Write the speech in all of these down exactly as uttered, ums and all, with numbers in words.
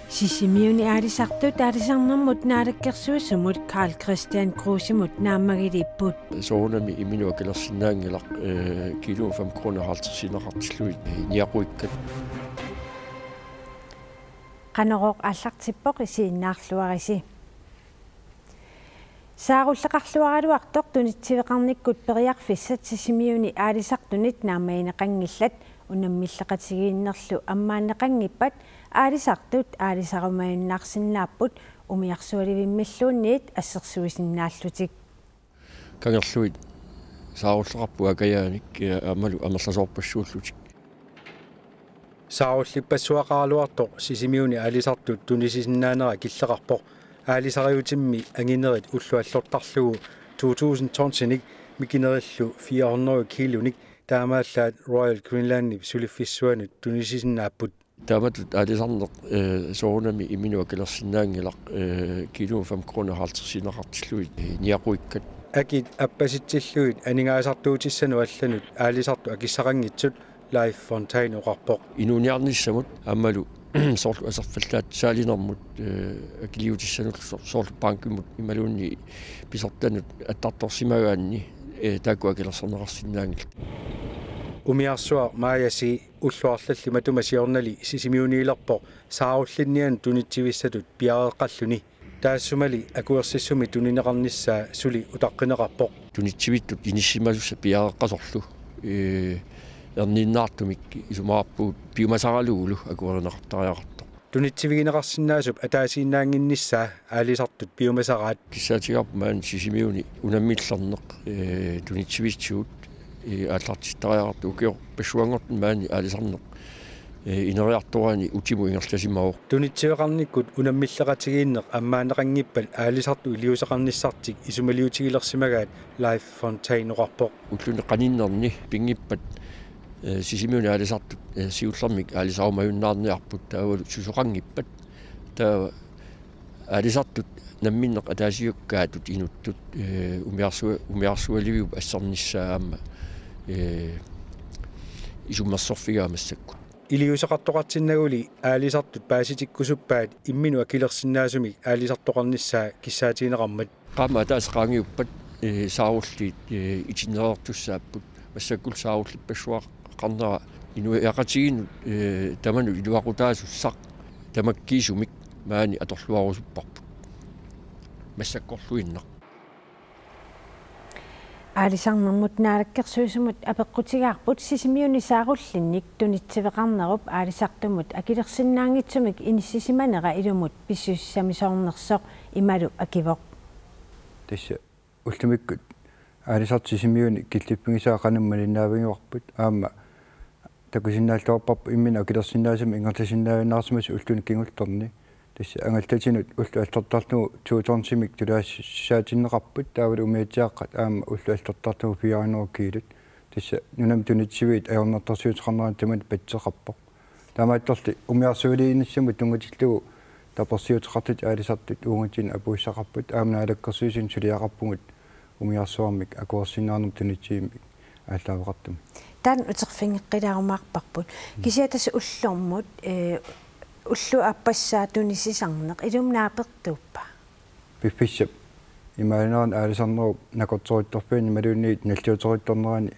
Sisimiuni aalisartut Aalisarnermut Naalakkersuisumut Karl-Kristian Kreutzimut naammagiliipput. Soorunami imminut akilersinnaanngilaq, eh, kiilumut fem kroner halvtredsiinnaqartillugit, eh, niaquikkat. Qanorooq aallartippoq, isiginnaarluarisi. Saarulleqarluaraluartoq tunitsiveqarnikkut periarfissat Sisimiuni aalisartunit naammagineqanngillat. Unammilleqatigiinnerlu ammaanneqanngippat aalisartut aalisarumajunnaarsinnaapput umiarsualivimmilluunniit assersuisinnaallutik. Kangerluit saarulleqarput akajaanik, eh, aammalu amerlasoorpassuullutik. Saarullippassuaqaraluartoq Sisimiuni aalisartut tunisisinnaanera killeqarpoq. Aalisariutimmi anginerit ulloq allortarlugu to tusind tonsinik mikinerillu fire hundrede kiilunik taamaallaat Royal Greenlandip suliffissuanut tunisisinnaapput. Taamatut aalisarneq, eh, soorunami imminut akilersinnaanngilaq, eh, kiilumut fem kroner halvtredsiinnaqartillugit, eh, niaquikkat. Akit appasitsillugit aningaasartuutissanut allanut aalisartut akissaqanngitsut Leif Fontaine oqarpoq. Inuuniarnissamut aammalu soorlu aserfallatsaalinermut, eh, akiliutissanullu sor-, soorlu bankimut imaluunniit pisortanut attartorsimagaanni, eh, taakku akilersorneqarsinnaanngillat. Umiarsuaq Maajasi ullut arlallit matuma siornali Sisimiuniilerpoq saarullinnianut tunitsivissatut piareeqqalluni. Taassumali akuersissumik tunineqarnissaa suli utaqqineqarpoq. Tunitsivittut inissisimasussat piareeqqasorlu, eh, erniinnaartumik isumaqarpugut piumasaralugulu akuerineqartariaqartoq. Tunitsivigineqarsinnaasup ataasiinnaannginnissaa aalisartut piumasaraat. Kissaatigaarput maani Sisimiuni unammillerneq, eh, tunitsivitsigut, eh, aallartittariaqartoq, ukiorpassuanngortuni maani aalisarneq, eh, ineriartoraanni utimut ingerlasimavoq. Tunitsiveqarnikkut unammilleqatigiinneq ammaanneqanngippat aalisartut iliuuseqarnissartik isumaliutigilersimagaat Leif Fontaine oqarpoq. Ulluni qaninnerni pinngippat, eh, Sisimiuni aalisartut, eh, siullermik aalisarumajunnaarniarput, taavalu susoqanngippat. Taava aalisartut namminneq ataasiakkaatut inuttut, eh, umiarsua-, umiarsualiviup assernissaa aamma, eh, isummersorfigaa massakkut. Iliuuseqartoqartinnaguli aalisartut paasitikkusuppaat imminut akilersinnaasumik aalisartoqarnissaa kissaatigineqarmat. Qaammat ataaseq qaangiuppat, eh, saarulliit, eh, itinerertussaapput. Massakkut saarullippassuaqarnera inuiaqatigiinnut, eh, tamanut iluaqutaasussaq tamakkiisumik maani atorluarusupparput. Massakkorluinnaq. Aalisarnermut Naalakkersuisumut apeqqutigaarput Sisimiuni saarullinnik tunitsiveqarnerup aalisartumut akilersinnaanngitsumik inissisimanera ilumut pissusissamisoornersoq, imalu akivoq. Tassa ullumikkut aalisartut Sisimiuni killiffigisaat qanimut malinnaaffigivarput, aamma takusinnaalluarparput imminut akilersinnaasumik ingerlasinnaajunnaareersimasut ulluni kingullerni. Tassa angallatinut ulloq allortarlugu to tonsimik tulaassussaatinneqarput, taavalu umiatsiaaqqat aamma ulloq allortarlugu fire hundrede kiilut. Tassa nunami tunitsiviit ajornartorsiuteqarnerani tamanut patseqarpoq. Taamaattorli umiarsualiinissamut tunngatillugu tapersiuteqartut aalisartut uagutsinnut apuussaqarput, aamma Naalakkersuisuni suliaqarpugut umiarsuarmik akuersinnaanermut tunitsivimmik aallaaveqartumik. Taanna uterfigeqqilaarumaarparput. Mm. Kisianni tassa ullormut, eh, ulloq aappassaa tunisisarneq ilumut naapertuuppa? Piffissap imaalinerani aalisarnerup nakortooruttorfiani imaluunniit nalliuteruuttornerani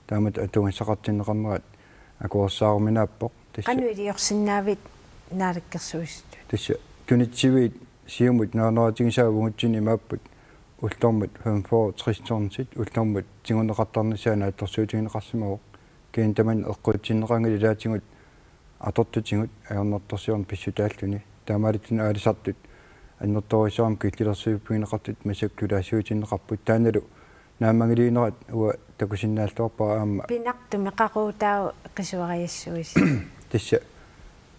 taamatut atugassaqartinneqarnerat akuersaaruminaappoq. Tassa. Qanoq iliorsinnaavit Naalakkersuisutut? Tassa tunitsiviit siumut nalunaarutigisaat uagutsinnut imaapput ullormut femogfyrre tres tonsit, ullormut tiguneqartarnissaa naatsorsuutigineqarsimavoq. Kisianni tamanna eqquutsinneqanngilaq ilaatigut atortutigut ajornartorsiorneq pissutaalluni. Taamaalilluni aalisartut annertoorujussuarmik killilersuiffigineqartut massakkut tulaassuutinneqarput. Taannalu naammagiliinerat uanga takusinnaalluarpara aamma. Pinartumik qaqugu taava qisuariassuisi? Tassa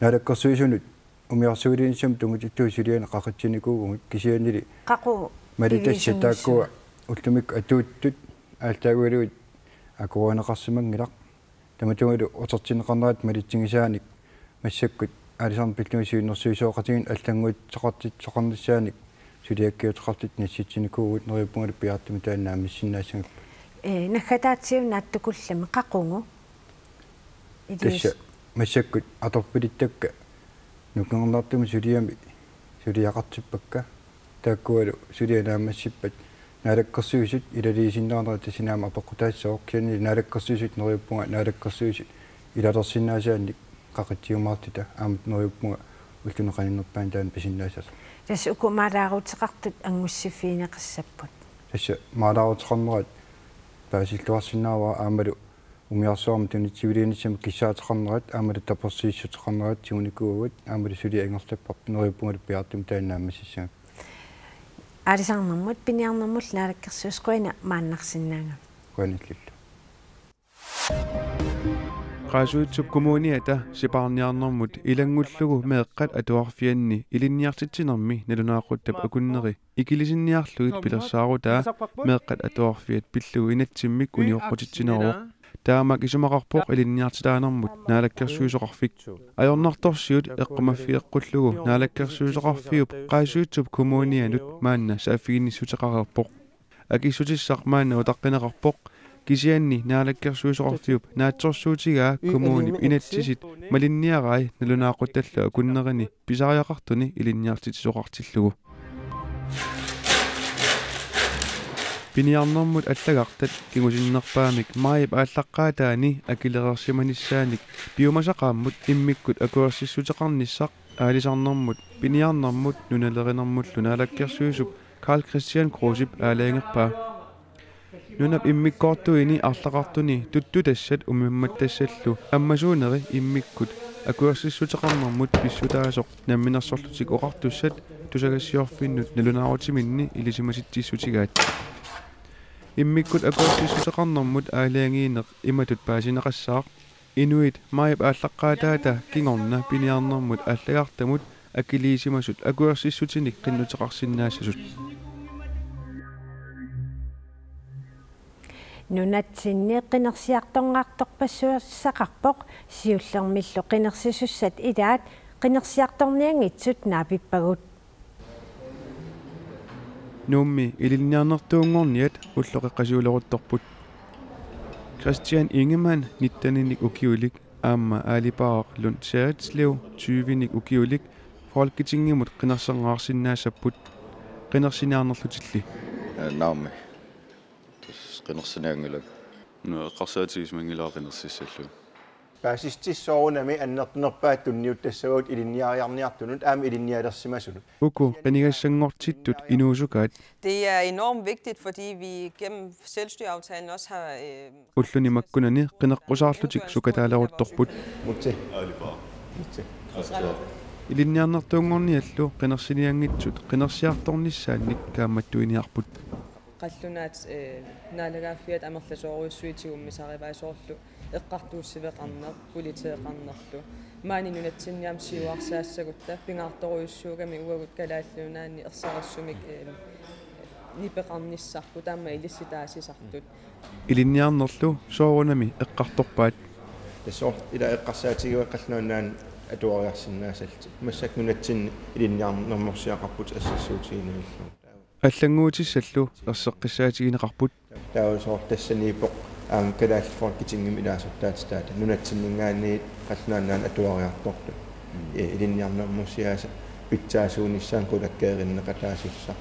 Naalakkersuisunut umiarsualiinissamut tunngatillugu sulianik qaqitsinikuuvugut, kisiannili qaqugumut malittassat piviusunngissava? Taakkua ullumikkut atuuttut aallaavigalugit akuerineqarsimanngilaq. Tamatungalu utertinneqarnerata malitsigisaanik massakkut aalisarneq pillugit siunnersuisoqatigiinneq allannguuteqartitseqarnissaanik suliakkiuteqartut nassitsinikuuvugut, neriuppungalu piaartumik taanna naammassinnaassagatta. Ee, naggataatigut naatsukullugit qaqugu Tassa massakkut atorfilittakka nukingernartumi suliami suliaqartippakka. Taakkualu suliat naammassippat Naalakkersuisut ilaliisinnaanerat tassa aamma apeqqutaassaaq, kisianni Naalakkersuisut neriuppunga Naalakkersuisut ilalersinnaasaannik qaqitsiumaartuta, aamma neriuppunga ullunik qaninnerpaani taanna pisinnaassasut. Tassa uku maalaaruteqartut angussiffigineqassapput. Tassa maalaaruteqarnerat paasilluarsinnaavara aammalu umiarsuarmi tunitsivilinissami kissaateqarnerat aammalu tapersiissuteqarnerat tigunikuuagut aammalu suliaq ingerlapparput neriuppungalu piaartumik taanna naammassissagipput. Aalisarnermut piniarnermullu Naalakkersuisut qujanaq maannarsinnaagavit. Qujanarlu. Qaasuitsup Kommuniata sipaarniarnermut ilanngullugu meeqqat atuarfianni ilinniartitsinermi nalunaaquttap akunneri ikilisinniarlugit pilersaarutaa meeqqat atuarfiat pillugu inatsimmik unioqqutitsineruvoq. Taamak isumaqarpoq ilinniartitaanermut Naalakkersuisoqarfik. Ajornartorsiut eqqumaffigeqqullugu Naalakkersuisoqarfiup Qaasuitsup Kommunianut maanna saaffiginnissuteqareerpoq. Akissutissaq maanna utaqqineqarpoq, kisianni Naalakkersuisoqarfiup naatsorsuutigaa kommunip inatsisit malinniarai nalunaaquttallu akunnerini pisariaqartuni ilinniartitsisoqartillugu. Piniarnermut allagartat kingusinnerpaamik majip aallaqqaataani akilereersimanissaanik piumasaqaammut immikkut akuersissuteqarnissaq aalisarnermut piniarnermut nunalerinermullu naalakkersuisup Karl-Kristian Krusep aalajangerpaa. Nunap immikkoortuini arlaqartuni tuttutassat umimmattassallu ammasuuneri immikkut akuersissuteqarnermut pissutaasoq Namminersorlutik Oqartussat tusagassiorfinnut nalunaarutiminni ilisimasitsissutigaat. Immikkut akuersissuteqarnermut aalajangiineq imatut paasineqassaaq: inuit majip aallaqqaataata kingorna piniarnermut allagartamut akiliisimasut akuersissutinik qinnuteqarsinnaassasut. Nunatsinni qinersiartornartorpassuassaqarpoq, siullermillu qinersisussat ilaat qinersiartornianngitsut naapippagut. Nuummi ilinniarnertuunngorniat ulloqeqqasiuleruttorput. Christian Ingemann nitteninik ukiulik aamma Aali Baaraq Lund Serritslev tyvenik ukiulik Folketingimut qinerserneqarsinnaassapput qinersiniarnerlutilli. Naammi. Tassa qinersinianngilanga. Una eqqarsaatigisumanngilara qinersissallugu. Paasissutissaaq soorunami annertunerpaat tunniuttassavagut ilinniariarniartunut aamma ilinnialersimasunut. Uku qinigassanngortittut inuusukaat. Det er enormt vigtigt, fordi vi gennem selvstyreaftalen også har, øh, Ulluni makkunani qineqqusaarlutik sukataaleruttorput. Mutsi. Mutsi. Ilinniarnertuunngorniallu qinersinianngitsut qinersiartornissaannik kaammattuiniarput. Qallunaat, eh, naalagaaffiat amerlasoorujussuit tigummisarivai soorlu eqqartuussiveqarneq, politeeqarnerlu. Maani nunatsinni aamma siuarsaassagutta pingaartorujussuugami uagut Kalaallit Nunaanni ersarissumik, eh, nipeqarnissarput aamma ilissi taasisartut. Ilinniarnerlu soorunami eqqartorpaat. Tassa ila eqqarsaatigivaat Qallunaat Nunaanni atuariarsinnaassallutik. Massakkut nunatsinni ilinniarnermorsiaqarpugut assassuutiginagillugu. Allannguutissallu erseqqissaatigineqarput. Taava soorlu tassaniippoq aamma Kalaallit Folketingimi ilaasortaatitaata nunatsinninngaanniit Qallunaat Nunaanni atuariartortut. Mm. Eh, ilinniarnermorsiaasa pitsaasuunissaanut qulakkeerinneqataasussaq.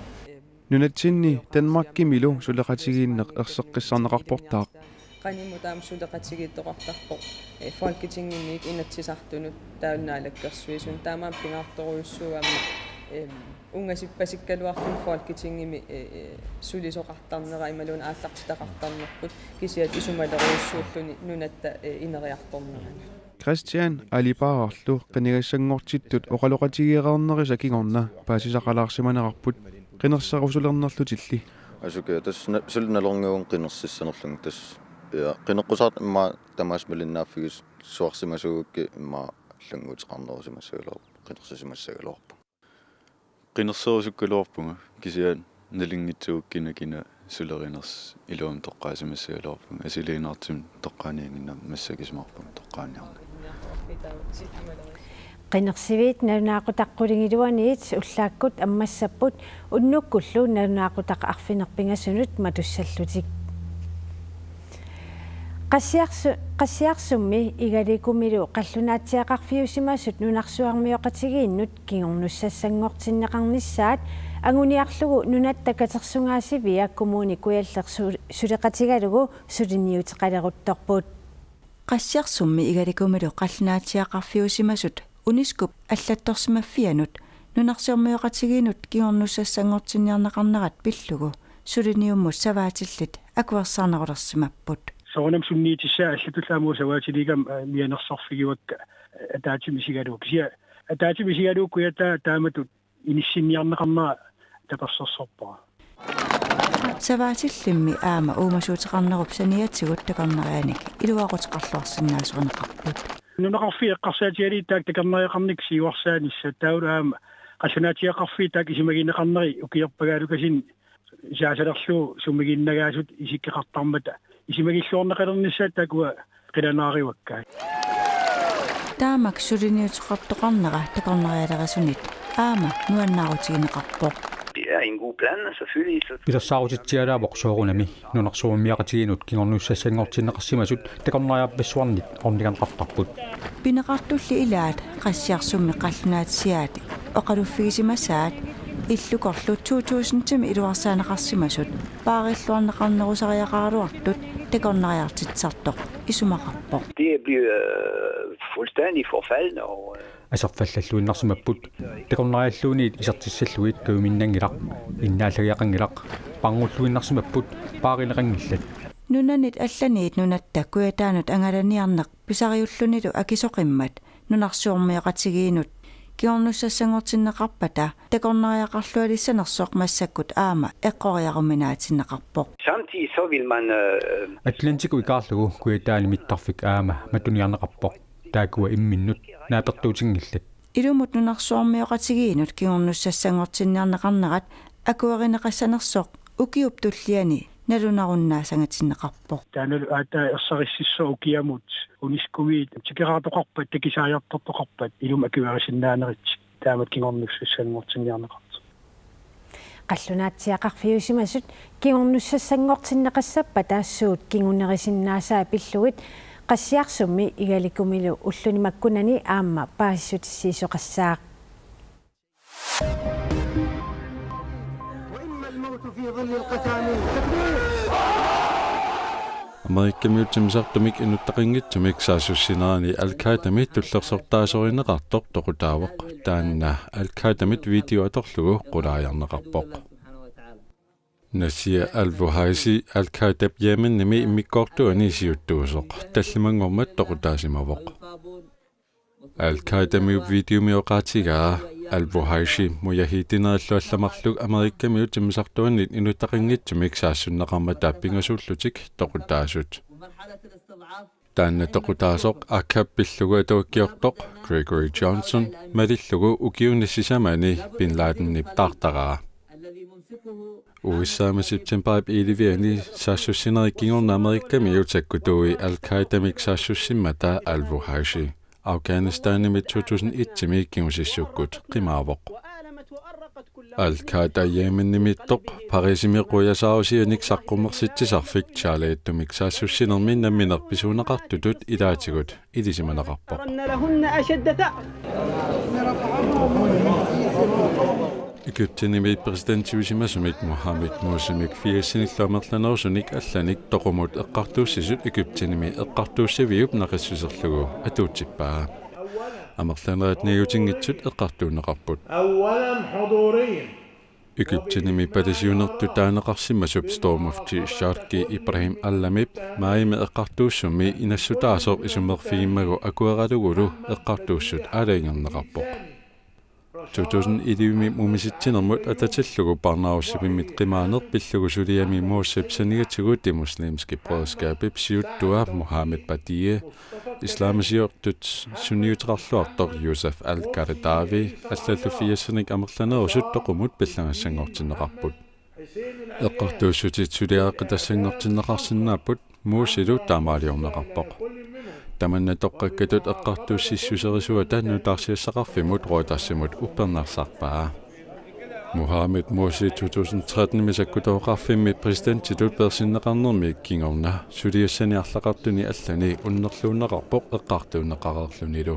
Nunatsinni Danmarkimilu suleqatigiinneq erseqqissarneqarportaaq. Qanimut aamma suleqatigiittoqartarpoq, eh, Folketingimiit Inatsisartunut taavalu Naalakkersuisunut. Taamaammat pingaartorujussuugami, em, ungasikkaluarluni Folketingimi, eh, eh, sulisoqartarnera imaluunniit aallartitaqartarnerput kisianni isumalerujussuulluni nunatta, eh, ineriartornerani. Christian Aali Baaraqlu qinigassanngortittut oqaloqatigeereernerisa kingorna paasisaqalaarsimanerarput qinerserusulernerlutilli. Asukiaq tassa na-, suli nalorngavunga qinersissanerlunga tassa. Ja, qineqqusaartut immaqa tamaasa malinnaaffigisussuarsimasuugukkit immaqa allannguuteqarnerusimassagaluarpunga, qinersisimassagaluarpunga. Qinerserusukkaluarpunga kisianni nalinngitsukkut kina kina sulerinersoq iluamik toqqaasimassagaluarpunga, asiliinnartumik toqqaaniannginnama massakkut isumaqarpunga toqqaaniarneq. Qinersiviit nalunaaqutaq qulingiluaniit ullaakkut ammassapput unnukkullu nalunaaqutaq arfineq-pingasunut matussallutik. Qassiarsu-, Qassiarsummi Igalikumilu qallunaatsiaqarfiusimasut nunarsuarmioqatigiinnut kingornussassanngortinneqarnissaat anguniarlugu Nunatta Katersugaasivia Kommune Kujalleq su-, suleqatigalugu suliniuteqaleruttorput. Qassiarsummi Igalikumilu qallunaatsiaqarfiusimasut UNESCO-p allattorsimaffianut nunarsuarmioqatigiinnut kingornussassanngortinniarneqarnerat pillugu suliniummut savaatillit akuersaarnerulersimapput. Soorunami sunniitissaat allatullu aamma savaatiliigamik, aa, mianersorfigivakka, aa, ataatsimik isigalugu. Kisianni ataatsimik isigalugu Kujataa taamatut inissinniarneqarnera tapersersorpara. Savaatillimmi aamma uumasuuteqarnerup saniatigut takornarianik iluaquteqarluarsinnaasorineqarput. Nunaqarfiit eqqarsaatigalugit taakku takornariaqarnikkut siuarsaanissat taavalu aamma qallunaatsiaqarfiit taakku isumagineqarneri ukiorpagaalukasiit saasalerlugu sumiginnagaasut isikkoqartarmata isumagilluarneqalernissaat taakkua qilanaarivakka. Taamak suliniuteqartoqarnera takornarialerisunit aamma nuannaarutigineqarpoq. Det er en god plan, selvfølgelig. Så pilersaarutitsialaavoq soorunami nunarsuarmioqatigiinnut kingornussassanngortinneqarsimasut takornariarpassuarnit ornigarneqartarput. Pineqartulli ilaat Qassiarsummi qallunaatsiaat oqaluffigisimasaat illukorlu to tusindimik iluarsaaneqarsimasut paarilluarneqarnerusariaqaraluartut takornariartitsisartoq isumaqarpoq. Det bliver, øh, fuldstændig forfaldent, og, øh, aserfallalluinnarsimapput, takornarialluunniit isertissallugit kajuminnanngilaq, innaallagiaqanngilaq, pangulluinnarsimapput, paarineqanngillat. Nunanit allaniit Nunatta Kujataanut angalaniarneq pisariullunilu akisoqimmat nunarsuarmioqatigiinnut kingornussassanngortinneqarpata takornariaqarlualissanersoq massakkut aamma eqqoriaruminaatinneqarpoq. Samtidig så vil man, øh, Atlantikkut ikaarlugu Kujataani mittarfik aamma matuniarneqarpoq. Taakkua imminnut naapertuutinngillat. Ilumut nunarsuarmioqatigiinnut kingornussassanngortinniarneqarnerat akuerineqassanersoq ukiup tulliani nalunarunnaassangatinneqarpoq. Taannalu aatsaat ersarississoq ukiamut UNESCO-miit tikeraartoqarpat, takusaajartortoqarpat, ilumut akuerisinnaanerit taamatut kingornussassanngortinniarneqartoq. Qallunaatsiaqarfiusimasut kingornussassanngortinneqassappata suut kingunerisinnaasai pillugit Qassiarsummi Igalikumilu ulluni makkunani aamma paasissutissiisoqassaaq. وإما الموت في ظل القتامين. Amerikamiut timmisartumik inuttaqanngitsumik saassussinerani Al-Qaidami tullersortaasorineqartoq toqutaavoq. Taanna Al-Qaidamit video atorlugu qulaajarneqarpoq. Nasia Al-Wuhaisi Al-Qaidap Yemenimi immikkoortuani siuttuusoq tallimanngormat toqutaasimavoq. Al-Qaidamiup videomi oqaatigaa Al-Wuhaisi mujahidinerillu allat marluk Amerikamiut timmisartuannit inuttaqanngitsumik saassunneqarmata pingasuullutik toqutaasut. Taanna toqutaasoq Aqab pillugu atuakkiortoq Gregory Johnson malillugu ukiuni sisamani Bin Ladenip taartaraa. U S A-mi septembarip elleve-ani saassussinerit kingorna Amerikamiut sakkutuui Al-Qaidamik saassussimmata Al-Wuhaisi Afghanistanimi to tusind et-imi kingusissukkut qimaavoq. Al-Qaida Yemenimiittoq Parisimi quiasaarusianik saqqummersitsisarfik Charlie Hebdomik saassussinermi nammineq pisuunneqartutut ilaatigut ilisimaneqarpoq. لهن أشد ثأر. Egyptenimi præsidentiusimasumik Mohamed Mursimik firsinillu amerlanerusunik allanik toqumut eqqartuussisut Egyptenimi eqqartuussiviup naqissuserlugu atuutsippaa. Amerlanerit niutinngitsut eqqartuunneqarput. أولاً حضورياً. Egyptenimi palasiunertut taaneqarsimasup Stormufti Sharki Ibrahim Allamip maajimi eqqartuussummi inassutaasoq isummerfigimmagu akueralugulu eqqartuussut aalajangerneqarpoq. To tusind elleve-mi mumisitsinermut atatillugu parnaarussivimmit qimaaneq pillugu suliami Mursip saniatigut Det Muslimske Broderskabip siuttua Mohamed Badie, islamisiortut sunniuteqarluartoq Yusuf Al-Qaradawi allallu firsinik amerlanerusut toqumut pillangassanngortinneqarput. Eqqartuussutit suliareqqitassanngortinneqarsinnaapput, Mursilu taamaaliorneqarpoq. Tamanna toqqakkatut eqqartuussissuserisuata nutaarsiassaqarfimmut Reutersimut uppernarsarpaa. Mohamed Morsi to tusind tretten-imi sakkutooqarfimmi præsidentitut peersinneqarnermi kingorna suliassani arlaqartuni allani unnerluunneqarpoq eqqartuunneqareerlunilu.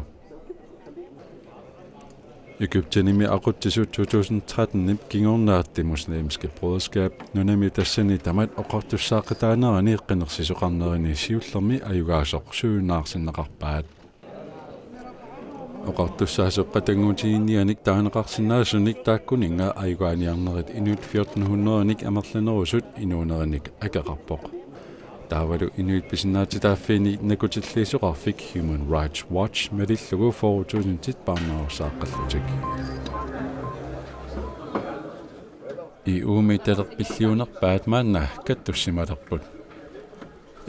Egyptenimi aqutsisut to tusind tretten-ip kingorna Det Muslimske Broderskab nunami tassani tamat oqartussaaqqataanerani qinersisoqarnerini siullermi ajugaasoq sujunnaarsinneqarpaat. Oqartussaasoq qatannguutiginninniarnik taaneqarsinnaasunik taakkuninnga ajugaaniarnerit inuit fjorten hundrede-nik amerlanerusut inuunerinik akeqarpoq. Taavalu inuit pisinnaatitaaffiini nakutilliisoqarfik Human Rights Watch malillugu fyrre tusindit paarnerussaaqqallutik. E U-mi talerpilliunerpaat maanna kattussimalerput.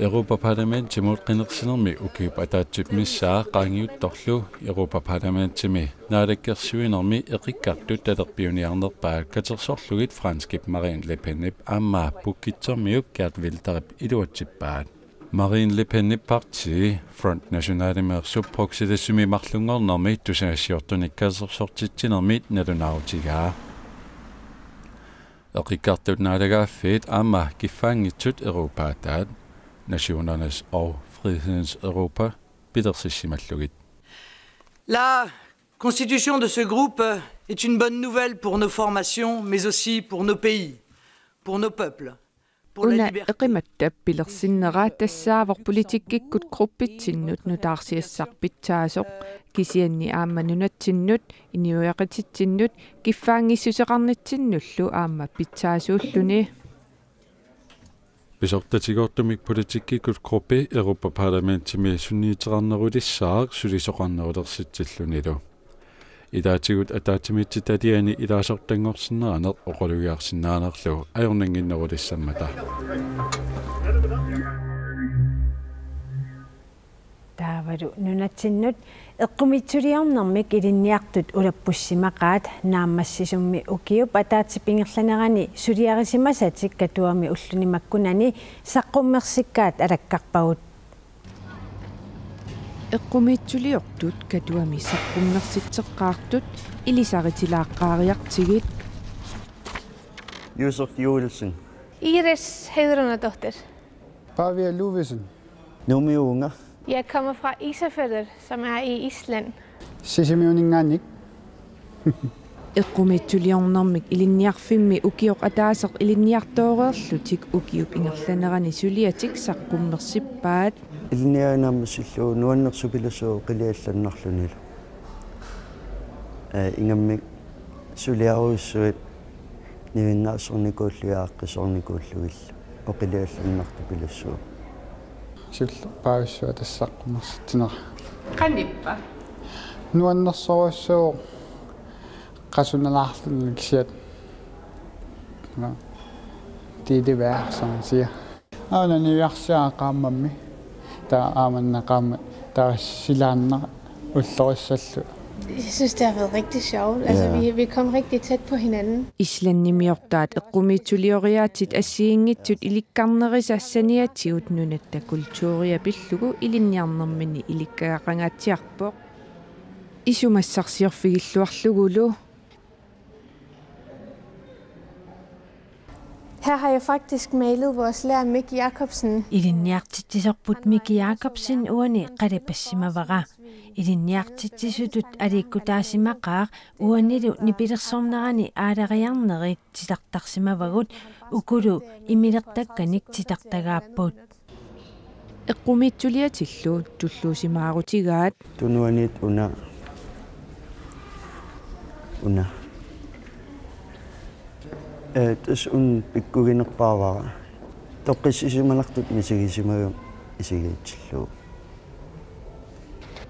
Europa-Parlamentimut qinersinermi ukiup ataatsip missaa qaangiuttorlu Europa-Parlamentimi naalakkersuinermi eqikkartut talerpiuniarnerpaat katersorlugit franskip Marine Le Penip aamma pukkitsermiup Geert Wilderip iluatsippaat. Marine Le Penip partii Front Nationalimeersup Bruxellesimi marlunngornermi tusagassiortunik katersortitsinermit nalunaarutigaa. Eqikkartut naalagaaffiit aamma kiffaanngitsut Europaataat, Nationernes og Frihedens Europa, pilersissimallugit. La constitution de ce groupe est une bonne nouvelle pour nos formations, mais aussi pour nos pays, pour nos peuples, pour la Una liberté. Eqimattap pilersinnera tassaavoq politikkikkut gruppitsinnut nutaarsiassaq pitsaasoq, kisianni aamma nunatsinnut, inuiaqatitsinnut, kiffaanngissuseqarnitsinnullu aamma pitsaasuulluni. Pisortatigoortumik politikkikkut gruppi Europa-Parlamentimi sunniuteqarnerulissaaq sulisoqarnerulersitsillunilu. Ilaatigut ataatsimiititaliani ilaasortanngorsinnaaneq oqalugiarsinnaanerlu ajornannginnerulissammata. Taavalu nunatsinnut eqqumiitsuliornermik ilinniartut ulappussimaqaat. Naammassisummi ukiup ataatsip ingerlanerani suliarisimasatik Katuami ulluni makkunani saqqummersikkaat alakkarpagut. Eqqumiitsuliortut Katuami saqqummersitseqqaartut ilisaritsilaaqqaariartigit. Josef Joelsen. Iris Heiðrúnardóttir. Pavia Lúðvíksson. Nuummiuuvunga. Jeg kommer fra Ísafjörður, som er i Ísland. Sisimiuninngaanniit. Eqqumiitsuliornermik ilinniarfimmi ukioq ataaseq ilinniartooreerlutik ukiup ingerlanerani suliatik saqqummersippaat. Ilinniagaq naammassillugu nuannersupilussuuvoq oqiliallannarlunilu. Ee, ingammik suliarujussuit nivinngaarsornikuullugit aaqqisoornikuullugillu oqiliallannartupilussuuvoq. Siullerpaavissua tassa saqqummersitsinera. Qanippa? Nuannersorujussuuvoq qasunalaarluni kisiat. Nå. Det er det værd, som man siger. Aana niviarsiara qaammammi. Taava aamanna qaammat taava silaannaq ullorissallu. Jeg synes, det har været rigtig sjovt. Altså, ja, vi, vi kom rigtig tæt på hinanden. Islandimiortaat eqqumiitsulioriaatsit assigiinngitsut ilikkarnerisa saniatigut nunatta kulturia pillugu ilinniarnermini ilikkagaqangaatsiarpoq. Isumassarsiorfigilluarlugulu. Her har jeg faktisk malet vores lærer Mik Jakobsen. Ilinniartitsisorput Mik Jakobsen uani qalipassimavara. Ilinniartitsisutut aliikkutaasimaqaaq uanilu nipilersornerani aalariarnerit titartarsimavagut, ukulu imilertakkanik titartagaapput. Eqqumiitsuliatillu tulluusimaarutigaat. Tunuaniit una. Una. Ee, tassa una pikkuginerpaavara. Toqqissisimanartut misigisimagama isigiitsillugu.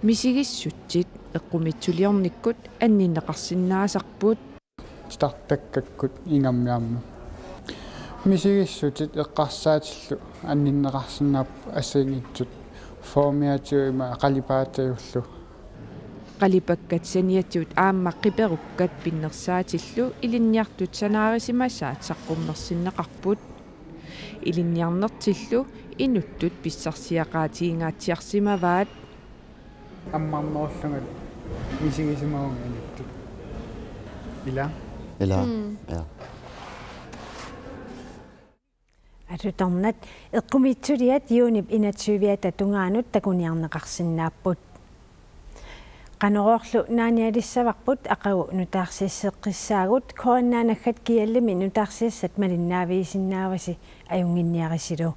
Misigissutsit eqqumiitsuliornikkut anninneqarsinnaasarput. Titartakkakkut ingammik aamma. Misigissutsit eqqarsaatillu anninneqarsinnaapput assigiinngitsut formiatigut ima qalipaatigallu. Qalipakkat saniatigut aamma qiperukkat pinnersaatillu ilinniartut sanaarisimasaat saqqummersinneqarput. Ilinniarnertillu inuttut pissarsiaqaatigingaatsiarsimavaat. Ammarnerullungalu misigisimavunga inuttut. Ila. Ilaa. Mm. Ja. Atutornat eqqumiitsuliat juunip enogtyviata tungaanut takuniarneqarsinnaapput. Qanoruorlu naanialissavarput aqagu nutaarsiasseqqissaagut, K N R-naggat kiallimi nutaarsiassat malinnaavigisinnaavasi ajunnginniarisilu.